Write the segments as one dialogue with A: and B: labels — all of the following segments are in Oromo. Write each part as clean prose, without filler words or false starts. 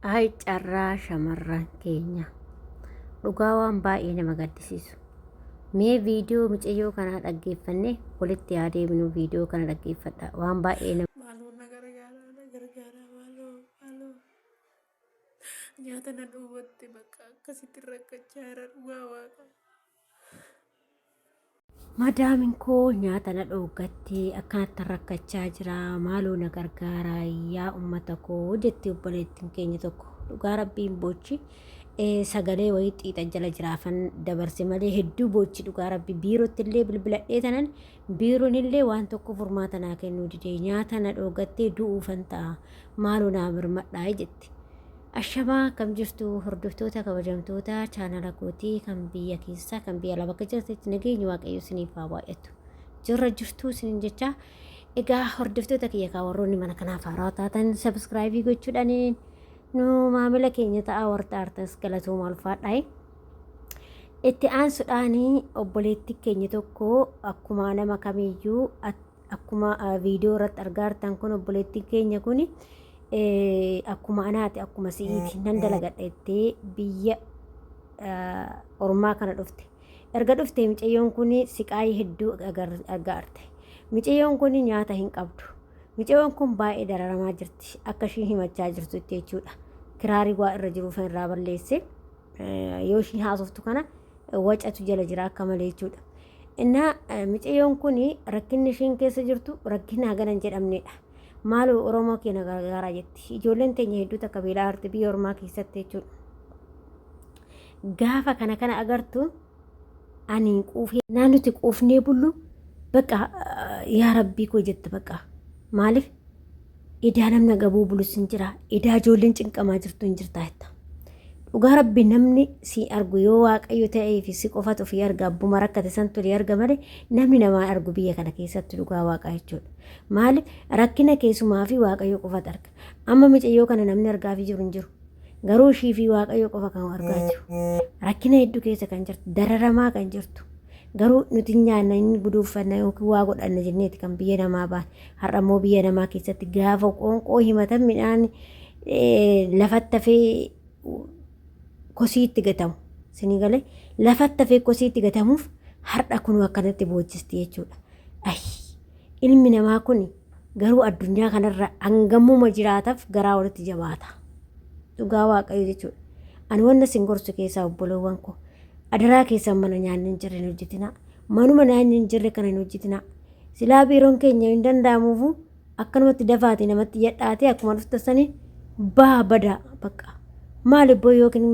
A: Ayi carraa shamarran keenya! Dhugaa waan baay'ee nama gaddisiisu. Mee viidiyoo micayyoo kanaa dhaggeeffannee walitti haa deebinu viidiyoo kana dhaggeeffadha. Waan baay'ee nama.
B: Maaloo na gargaaraa na gargaaraa maaloo maaloo nyaata na dhoowwatte bakka akkasitti rakkachaa jira dhugaa waaqa.
A: Madaamin koo nyaata na dhooggatte akkanattan rakkachaa jira maaloo na gargaaraa yaa ummata koo jetti obboleettiin keenya tokko dhugaa rabbiin boochi sagalee wayii xiixa jala jiraafan dabarse malee hedduu boochi dhugaa rabbi biirootti illee bilbiladhee tanan biiroon illee waan tokko furmaata naa kennuu didee nyaata na dhooggattee du'uufan ta'a maaloo naa birmadhaa jetti. Ashamaa akkam jirtu hordoftoota kabajamtoota chaanala kootii kan biyya keessaa kan biyya alaa bakka jirtanitti nageenyi waaqayyo isiniif haa baay'atu. Jirra jirtuu isiniin jecha egaa hordoftoota kiyya kaa warroonni mana kanaaf haaraa taatan sabiskiraayibii gochuudhaan nu maamila keenya ta'aa warra artas galatooma ulfaadhaa. Itti aansuudhaan obboleetti keenya tokko akkuma nama kamiyyuu Akkuma viidiyoo irratti argaa jirtan kun obboleettiin keenya kun akkuma anaati akkuma si'iiti nan dalagadha jettee biyya ormaa kana dhufte. Erga dhuftee micayyoon kun siqaayii hedduu argaarte. Micayyoon kun nyaata hin qabdu. Micayyoon kun baay'ee dararamaa jirti. Akka ishiin himachaa jirtutti jechuudha. Kiraarii waa irra jiruuf irraa balleesse. Yoo ishiin haasoftu kana wacatu jala jira akka malee jechuudha. Innaa micayyoon kun rakkinni ishiin keessa jirtu rakkina hagana hin jedhamnedha. Maaloo Oromoo keenya gargaaraa jetti. Ijoolleen teenya hedduu takka beelaa jirti biyya ormaa keessatti jechuudha. Gaafa kana kana agartu ani quufee naa nuti quufnee bullu bakka yaa rabbii koo jette bakka maaliif Idaa namni agabuu bulus hin jira. Idaa ijoolleen cinqamaa jirtu hin jirta jetta. Dhugaa rabbi namni si argu yoo waaqayyo ta'ee fi si qofatu ofii arga abbuma rakkate santu ni arga malee namni namaa argu biyya kana keessatti dhugaa waaqaa jechuudha. Maaliif rakkina keessumaa fi waaqayyo qofatu arga. Amma micayyoo kana namni argaafii jiru hin jiru. Garuu ishii fi waaqayyo qofa kan argaa jiru. Rakkina hedduu keessa kan jirtu, dararamaa kan jirtu. Garuu nuti hin nyaanna, hin guduunfanna yookiin waa godhanna jenneeti kan biyya namaa baane. Har'a immoo biyya namaa keessatti gaafa qoonqoo himatan midhaan lafatti hafee kosiitti gatamu. Isinii galee lafatti hafee kosiitti gatamuuf har'a kun akkanatti boochisti jechuudha. Ayi ilmi namaa kun garuu addunyaa kanarra hangamuma jiraataf garaa walitti jabaata. Dhugaa waaqayyo jechuudha. Ani wanna isin gorsu keessaa obboloowwan koo adaraa keessan mana nyaanni hin jirre hin hojjetinaa. Manuma nyaanni hin jirre kana hin hojjetinaa. Silaa biiroon keenya hin danda'amuufu akkanumatti dafaati namatti yadhaatee akkuma dhufta sani baa badaa bakka. Maal ibboo yookiin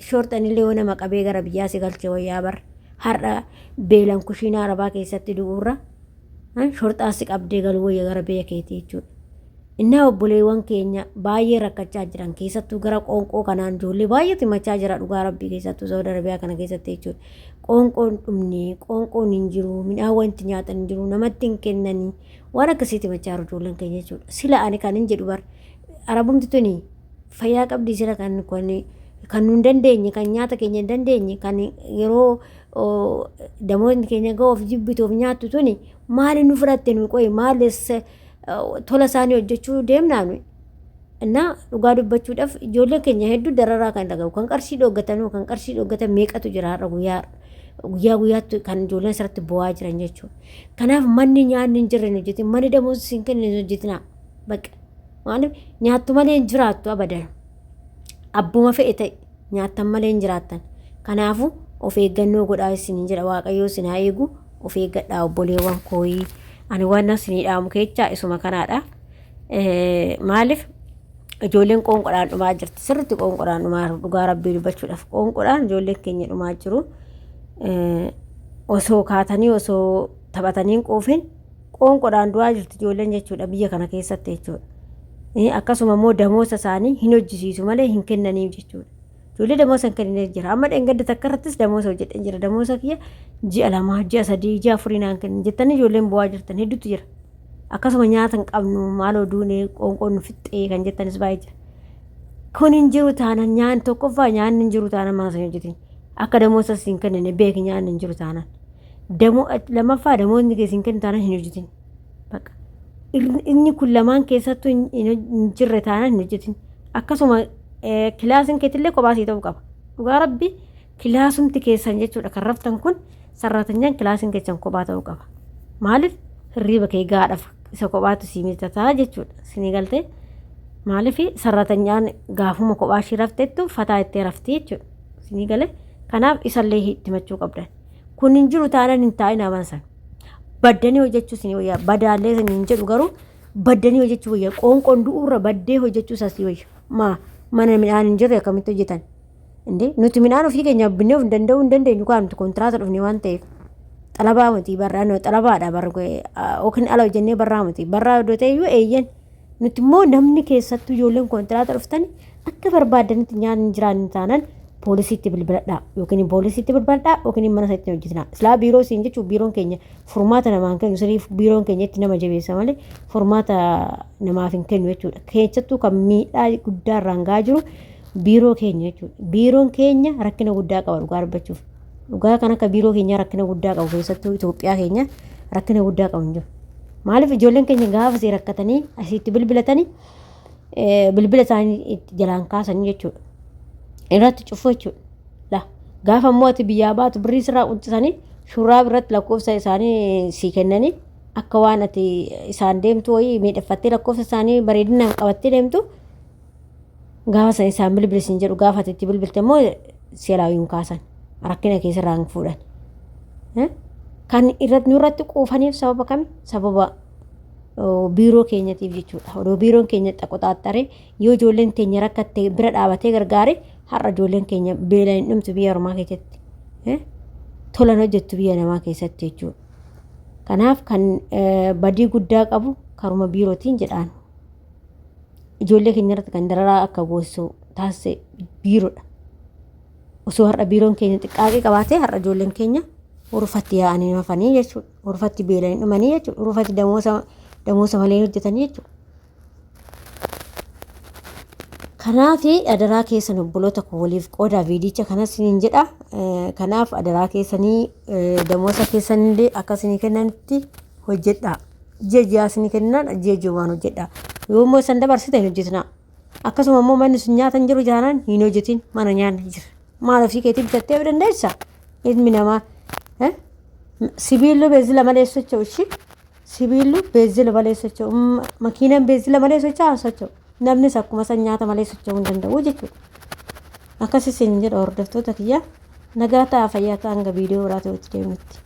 A: shoorxanillee yoo nama qabee gara biyyaa si galche wayyaa bar har'a beelan kushiinaa arabaa keessatti du'uurra shorxaan si qabdee galuu wayya gara biyya keetii jechuudha. Innaa obboleewwan keenya baay'ee rakkachaa jiran keessattuu gara qoonqoo kanaan ijoollee baay'eetu himachaa jira dhugaa rabbii keessattuu Saudi Arabiyaa kana keessatti jechuudha. Qoonqoon dhumne qoonqoon hin jiru midhaan wanti nyaatan hin jiru namatti hin kennanii waan akkasiitti himachaa jiru ijoolleen keenya jechuudha. Sila ani kan hin jedhu bar arabumti tuni fayyaa qabdi sila kan kan kan nu hin dandeenye kan nyaata keenya hin dandeenye kan yeroo damoonni keenya ga'uuf jibbituuf nyaattu tuni maali nu fudhatte nu qoyi maali tola isaanii hojjechuu deemnaa nuyi. Innaa dhugaa dubbachuudhaaf ijoolleen keenya hedduu dararaa kan dhagahu kan qarshii dhooggatanuu kan qarshii dhooggatan meeqatu jira har'a guyyaa guyyaa guyyaatti kan ijoolleen asirratti bo'aa jiran jechuudha. Kanaaf manni nyaanni hin jirre hin hojjetin manni damoos hin kenne hin hojjetinaa bakka maaliif nyaattu malee hin jiraattu abadan abbuma fe'e ta'e nyaattan malee hin jiraattan. Kanaafuu of eeggannoo godhaa isiniin jedha waaqayyoo isin haa eegu of eeggadhaa obboleewwan kooyii. Ani waan isinii dhaamu keechaa isuma kanaadha. Maaliif ijoolleen qoonqodhaan dhumaa jirti sirriitti qoonqodhaan dhumaa jiru dhugaa rabbii dubbachuudhaaf qoonqodhaan ijoolleen keenya dhumaa jiru. Osoo kaatanii osoo taphatanii hin quufin qoonqodhaan du'aa jirti ijoolleen jechuudha biyya kana keessatti jechuudha. Akkasuma immoo damoosa isaanii hin hojjisiisu malee hin kennaniif jechuudha. Ijoollee damoosa hin kennine jira. Amma dheengadda takka irrattis damoosa hojjedheen jira. Damoosa kiyya ji'a 2, ji'a 3, ji'a 4 naan kennan jettanii ijoolleen bu'aa jirtan hedduutu jira. Akkasuma nyaata hin qabnu maaloo duune qoonqoon nu fixxee kan jettanis baay'ee jira. Kun hin jiru taanaan nyaanni tokkoffaa nyaanni hin jiru taanaan mana sana hojjetin. Akka damoosa siin kennine beeki nyaanni hin jiru taanaan. Damoo lammaffaa damoonni kee siin kennu taanaan hin hojjetin. Bakka inni kun lamaan keessattuu hin jirre taanaan hin hojjetin. Akkasuma Kilaasiin keetillee kophaa sii ta'uu qaba. Dhugaa rabbi kilaasumti keessan jechuudha kan raftan kun sarratanyaan kilaasiin keessan kophaa ta'uu qaba. Maaliif hirriiba kee gaadhaaf isa kophaatu sii mijataa jechuudha. Sinii galtee maaliif sarratanyaan gaafuma kophaa ishii raftettu fataa ittee rafti jechuudha. Sinii galee kanaaf isallee itti machuu qabdan. Kun hin jiru taanaan hin taa'in mana sana. Baddanii hojjechuu isin wayyaa badaallee isin hin jedhu garuu baddanii hojjechuu wayya qoonqoon du'uurra baddee hojjechuu isaas wayya. Maa mana midhaan hin jirre akkamitti hojjetan? Indee nuti midhaan ofii keenya binnee of danda'uu hin dandeenyu kaa nuti kontiraata dhufne waan ta'eef. Xalabaa miti barraa nu xalabaadha barra yookiin ala hojjennee barraa miti barraa iddoo ta'e iyyuu eeyyan. Nuti immoo namni keessattuu ijoolleen kontiraata dhuftan akka barbaadanitti nyaanni jiraan taanaan poolisiitti bilbiladhaa yookiin poolisiitti bilbiladhaa yookiin mana isaatti hojjetina. Silaa biiroo siin jechuun biiroon keenya furmaata namaan kennu siriif biiroon keenya itti nama jabeessa malee furmaata namaaf hin kennu jechuudha. Keessattuu kan miidhaa guddaa irraan gahaa jiru biiroo keenya jechuudha. Biiroon keenya rakkina guddaa qaba dhugaa dubbachuuf. Dhugaa kan akka biiroo keenyaa rakkina guddaa qabu keessattuu Itoophiyaa keenya rakkina guddaa qabu hin jiru. Maaliif ijoolleen keenya gaafa isii rakkatanii asitti bilbilatanii bilbila isaanii itti jalaan kaasanii jechuudha. Irratti cufu jechuudha. La gaafa immoo ati biyyaa baatu birrii sirraa quncisanii shurraab irratti lakkoofsa isaanii sii kennanii akka waan ati isaan deemtu wayii miidhagfattee lakkoofsa isaanii bareedinaan qabattee deemtu gaafa san isaan bilbili siin jedhu gaafa ati itti bilbilte immoo seelaa hin kaasan rakkina keessarraa hin fuudhan. Kan irratti nurratti quufaniif sababa kami? Sababa biiroo keenyatiif jechuudha. Odoo biiroon keenya xaqoxaaxxaree yoo ijoolleen teenya rakkatte bira dhaabatee gargaare har'a ijoolleen keenya beelaan hin dhumtu biyya ormaa keessatti. Tolan hojjettu biyya namaa keessatti jechuudha. Kanaaf kan badii guddaa qabu karuma biirootiin jedhaan. Ijoollee keenya irratti kan dararaa akka goosisu taasise biiroodha. Osoo har'a biiroon keenya xiqqaaqee qabaatee har'a ijoolleen keenya urfatti yaa'anii hafanii jechuudha. Urfatti beelanii dhumanii jechuudha. Urfatti damoosa damoosa malee hojjetanii jechuudha. Kanaaf adaraa keessan obboloota koo waliif qoodaa viidicha kanas niin jedha. Kanaaf adaraa keessanii damoosa keessanillee akka isinii kennanitti hojjedhaa. Ji'a ji'aa isinii kennaan ji'a ji'umaan hojjedhaa. Yoo immoo isan dabarsite hin hojjetinaa. Akkasuma immoo manni sun nyaata hin jiru jaanaan hin hojjetin mana nyaanni jira. Maal ofii keetii bitattee yoo dandeessa? Ilmi namaa sibiillu beezila malee socho'u ishii sibiillu beezila malee socho'u makiinaan beezila malee socho'a socho'u namnis akkuma san nyaata malee socho'uu hin danda'u jechuudha. Akkas isin jedha hordoftoota kiyya nagaa ta'a fayyaa ta'a hanga viidiyoo biraa ta'utti deemnutti.